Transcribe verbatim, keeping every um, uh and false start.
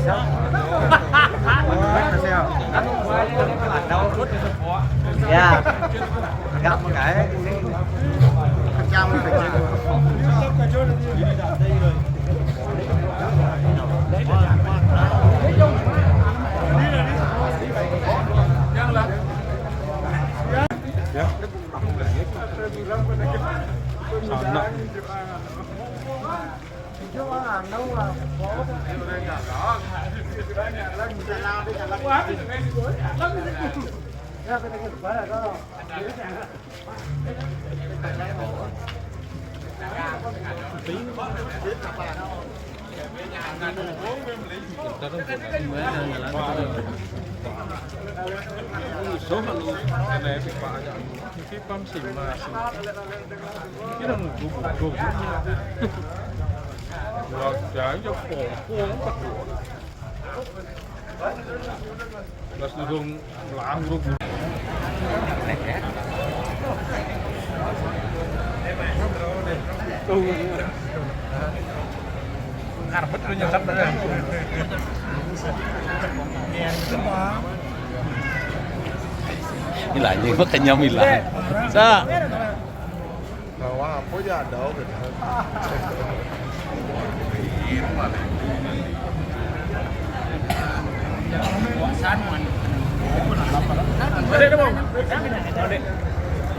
Dạ. Gặp một cái. Sana. Cái băm xỉm mà xỉm. Cái thằng gục gục gục. Là chả cho khổ khổ bắt được. Là sự hùng lãng gục. Ngarep betul nyesat bener. Ini lah, ini makanya Mila. Sa. Bawa apa ya ada gitu. Ada, ada, Bang.